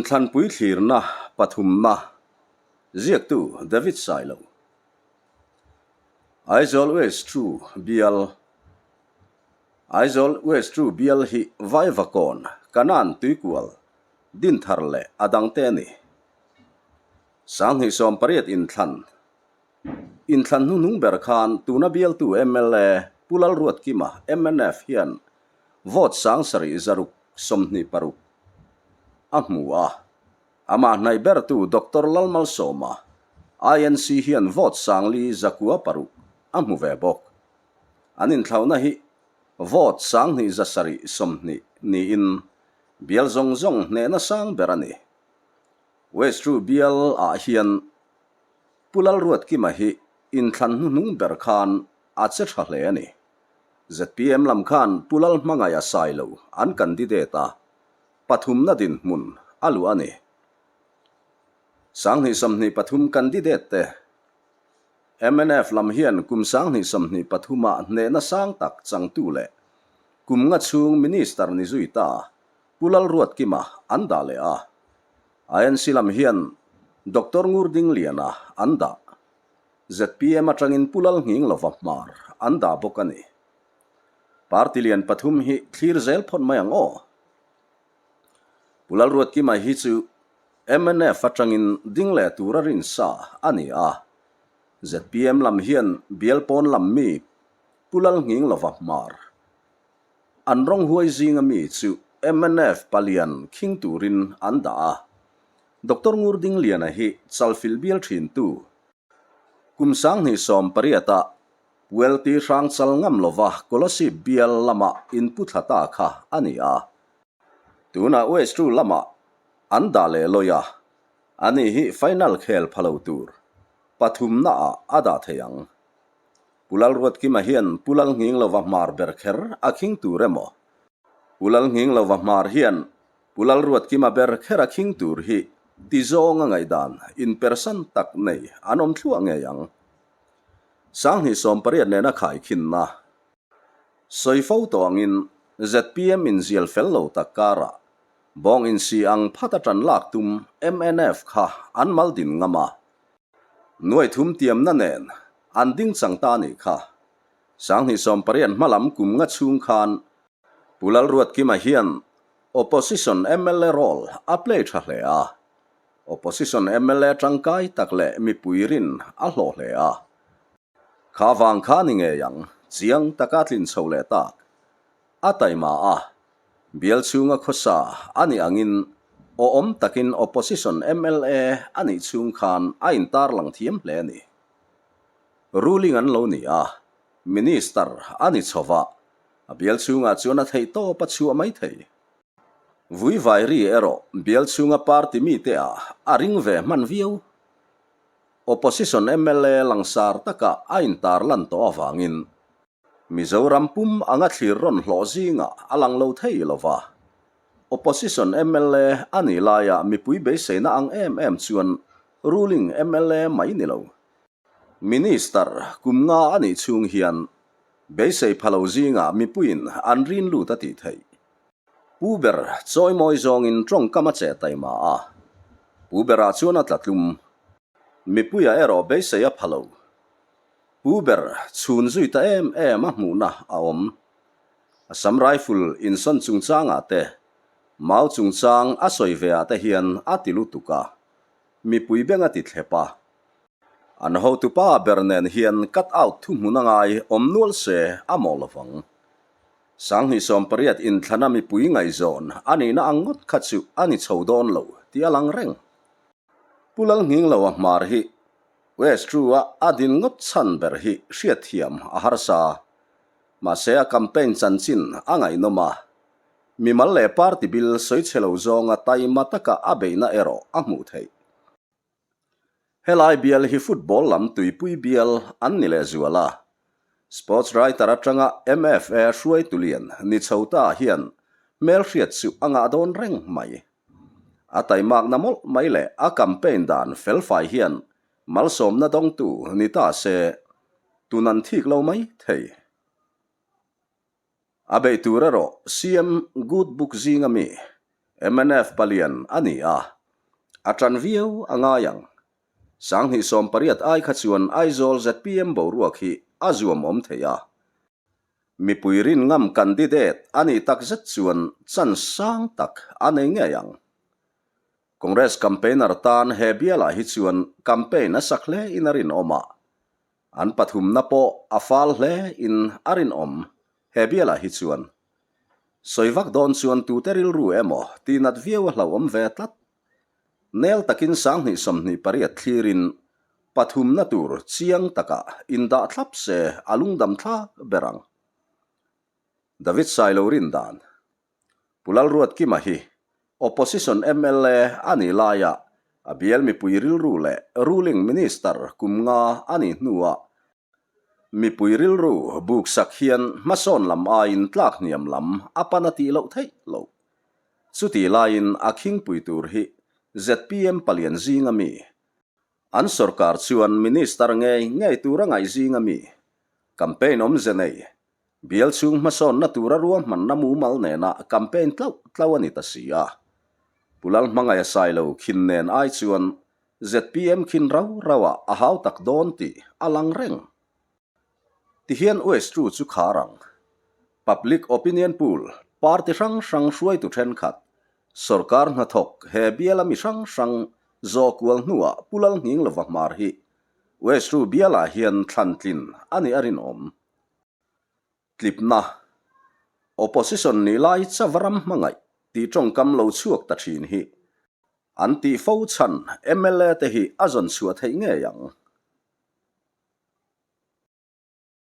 Inthlanpui thlirna pathumna ziaktu David Sailo. Aizawl West True bial Aizawl West True bial hi Vaivakawn, Kanan Tuikual, Dinthar leh a dangte a ni. 2018 inthlan Inthlan hnuhnung ber khan tuna bialtu mla Pu Lalruatkima, mnf, hian vote 7626 a hmu a. Amah hnaih bertu Doctor Lalmalsawma, INC, hian vote 5906 a hmu ve bawk. An inthlauhna hi vote 2720 niin bial zawng zawng hnehna sang ber a ni. West True bial ah hian Pu Lalruatkima hi inthlan hnuhnung ber khan a che tha hle a ni. Zpm lam khan Pu Lalhmangaih a sai lo an candidate a, pathumna dinhmun a luah a ni. 2023 candidate te mnf lam hian kum 2023 ah hnehna sang tak changtu leh kum nga chhung minister ni zui ta Pu Lalruatkima an dah leh a. INC lam hian Doctor Ngurdingliana an dah. Zpm atangin Pu Lalnghinglova hmar an dah bawk a ni. Party lian pathum hi thlir zel phawt mai ang aw. Pu Lalruatkima hi chu mnf atangin ding leh tura rinsa a ni a. Zpm lam hian bial pawn lam mi Pu Lalnghinglova hmar An rawng huai zinga mi chu mnf palian khing turin an dah a. Doctor Ngurdingliana hi chalfilh bial thintu kum 2018 ah Puelti hrang chal ngam lova Kolasib bial lama inpu thla ta kha a ni a. Tunah West True lamah an dah leh lawi a, ani hi final khel pha lo tur pathumna ah a dah thei ang. Pu Lalruatkima hian Pu Lalnghinglova hmar ber kher a khing tur emaw? Pu Lalnghinglova hmar hian Pu Lalruatkima ber kher a khing tur hi ti zawnga ngaihdan inpersan tak nei an awm thluah ngei ang. 2018 nena khaikhinna sawi fo tawh angin zpm inzial fel lo tak karah bawng insi ang phat a tan lak tum mnf kha an mal din ngam a. Nuai thum tiamna nen an ding chang ta nih kha. 2018 hmalam kum nga chhung khan Pu Lalruatkima hian Opposition mla role a play tha hle a. Opposition mla tangkai tak leh mipui rin a hlawh hle a. Kha vang kha ni ngei ang, chiang taka tlin chho leh tak. A taima a, bial chhunga khawsa a nih angin awm takin opposition mla a nih chhung khan a intarlang thiam hle a ni. Ruling an lo ni a, minister a ni chho va, a bial chhungah chuan a theih tawp a chhuah mai thei. Vui vai ri erawh bial chhunga party mite ah a ring ve hman viau. Opposition mla langsar taka a intarlan tawh avangin Mizoram pum anga thlir rawn hlawh zingah a lang lo thei lo va. Opposition mla a nih laia mipui beiseina ang em em chuan ruling mla mai ni lo. Minister kum nga a nih chhung hian beisei pha lo zingah mipuiin an rin lut a tih theih. Pu ber chawimawi zawngin tawngkam a che taima a, Pu berah chuan a tla tlum. Mipuia erawh beisei a pha lo. Pu ber chhun zui ta em em a hmuhna a awm. Assam Rifle insawn chungchangah te, mau chungchang a sawi ve ah te hian a ti lutuk a, mipui beng a ti thlep a. An hotupa ber nen hian cut out thuhmun a ngai awm nual se a mawh lovang. 2018 inthlana mipui ngaihzawn a nihna ang ngawt kha chu a ni chho dawn lo tih a lang reng. Pu Lalnghinglova hmar hi West True-a a din ngawt chhan ber hi hriatthiam a harsa. Mahse a campaign chanchin a ngaihnawm a, mimal leh party bil sawi chhe lo zawnga taima taka a beihna erawh a hmuh theih. Helai bial hi football lam tuipui bial an ni lehzual a, Sports writer atanga MFA hruaitu lian ni chho ta hian hmelhriat chu a ngah dawn reng mai. A taimakna mawlh mai leh a campaign dan felfai hian malsawmna dawngtu ni ta se tun an thik lo mai thei. A beih tur erawh CM good book zinga mi mnf palian a ni a. A ṭan viau a ngai ang. 2018 ai kha chuan Aizawl zpm boruak hi a zuamawm thei a. Mipui rin ngam candidate a nih takzet chuan chance sang tak a nei ngei ang. Congress campaigner tan he bialah hi chuan campaign a sak hle in a rinawm a, an pathumna pawh a fal hle in a rinawm he bialah hi chuan. Sawi vak dawn chuan tute rilru emaw tihnat viau a hlauhawm ve tlat. Nel takin 2028 thlirin pathumna tur chiang takah indah thlap se a lungdam thlak ber ang. David Sailo rin dan. Pu Lalruatkima hi Opposition mla a nih laia a bial mipui rilru leh ruling minister kum nga a nih hnuah mipui rilru buksak hian hmasawn lam aiin tlak hniam lam a pan a tih loh theih loh. Chutih laiin a khingpui tur hi zpm palian zinga mi, an sorkar chuan minister ngei ngei tura ngaih zinga mi, campaign awmze nei, Bial chhung hmasawnna tura ruahmanna mumal nena campaign tlauh tlauh a ni ta si a. Pu Lalhmangaih a Sailo khin nen ai chuan zpm khin rau rau ah a hau tak dawn tih a lang reng. Tihian West Ru chu khar ang. Public Opinion Poll, party hrang hrang hruaitu thenkhat, sorkar hnathawk he biala mi hrang hrang zawh kual hnuah Pu Lalnghinglova hmar hi West Ru bialah hian thlantlin a nih a rinawm. Tlipna, Opposition nih lai chava ram hmangaih tih tawngkam lo chhuak ta thin hi an tih fo chhan mla te hi a zawn chhuah theih ngei ang.